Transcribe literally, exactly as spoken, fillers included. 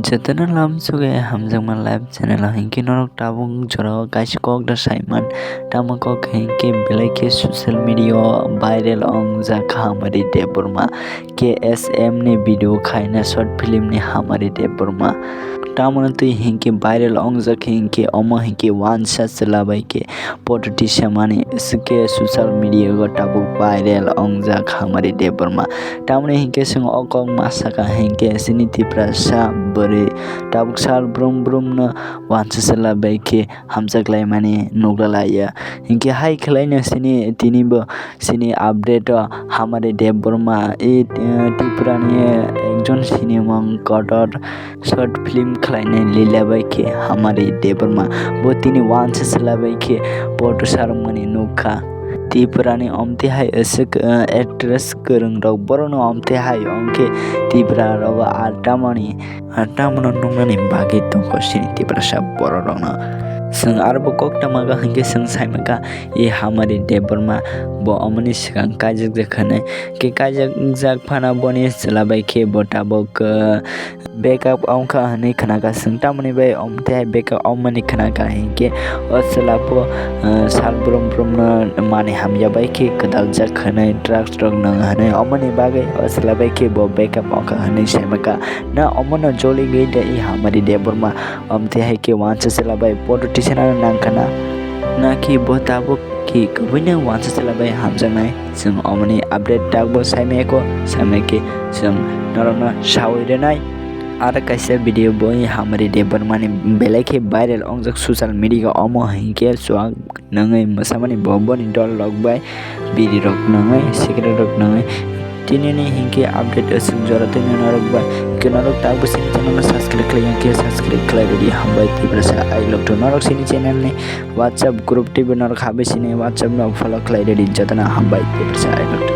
Jotono lamsuge hamjakma live channel o hinkhe norok tabuk jorao kaisa kok da saiman. Tamo kok hinkhe belai khe social media o viral ongjak Hamari Debbarma. K S M ni video khaina short film ni Hamari Debbarma. Tamoni twi hinkhe viral ongjak hinkhe omo hinkhe wansa chwla bai khe photo tisamani swkhe social media o tabuk viral ongjak Hamari Debbarma. Tamoni hinkhe chwng o kok ma saka hinkhe chini Tiprasa bwrwi tabuk sal brum brum no wansa chwla bai khe hamjak laimani nukla laiya. Hinkhe hai khwlaino chini tinibo chini update o Hamari Debbarma e, eh, Tripura ni ekjon sinimung kotor short film khwlainai lila bai khe Hamari Debbarma. Bo tini wansa chwla bai khe photo sarwkmani nukha. Tripura ni omtwi hai aswk, eh, actress kwrwng rok borokno omtwi hai ongkhe Tripura rogo altamani, altamano nuknani bagwi tongkho chini Tiprasa borok rokno. Chwng arbo kok tama kha hinkhe chwng sai mankha e Hamari Debbarma bo omoni swkang kaijakjak hinwi. Khe kaijakjak phano boni chwla bai khe bo tabuk, eh, breakup wngkha hinwi khnakha chwng. Tamoni bai omtwi hai breakup wngmani khnakha hinkhe o chwla bo, eh, sal brum brum no manwi hamya bai khe kwdaljak hinwi drugs rok nang hinwi omoni bagwi o chwla bai khe bo breakup wngkha hinwi sai mankha. Na omono joligwi de e Hamari Debbarma omtwi hai khe wansa chwla bai photo tisanani nangkha na? Naki bo tabuk khe kwbwino wansa chwla bai hamjaknai? Chwng omoni update tabuk sai maya kho, sai maya khe chwng norokno sawi rwnai. Aro kaisa video bo e Hamari Debbarmani belai khe viral ongjak social media o, omo hinkhe chuak nangwi mwsamani bo boni dol rok bai biri rok nangwi cigarette rok nangwi. Tinini hinkhe update aswk jora tongwi norok bai. Hinkhe norok tabuk chini channel no subscribe khlai hinkhe subscribe khlai rwdi, hambai Tiprasa I love to. Norok chini channel ni WhatsApp group twibo norok habwi chini WhatsApp no follow khlai rwdi, jotono hambai Tiprasa I love to.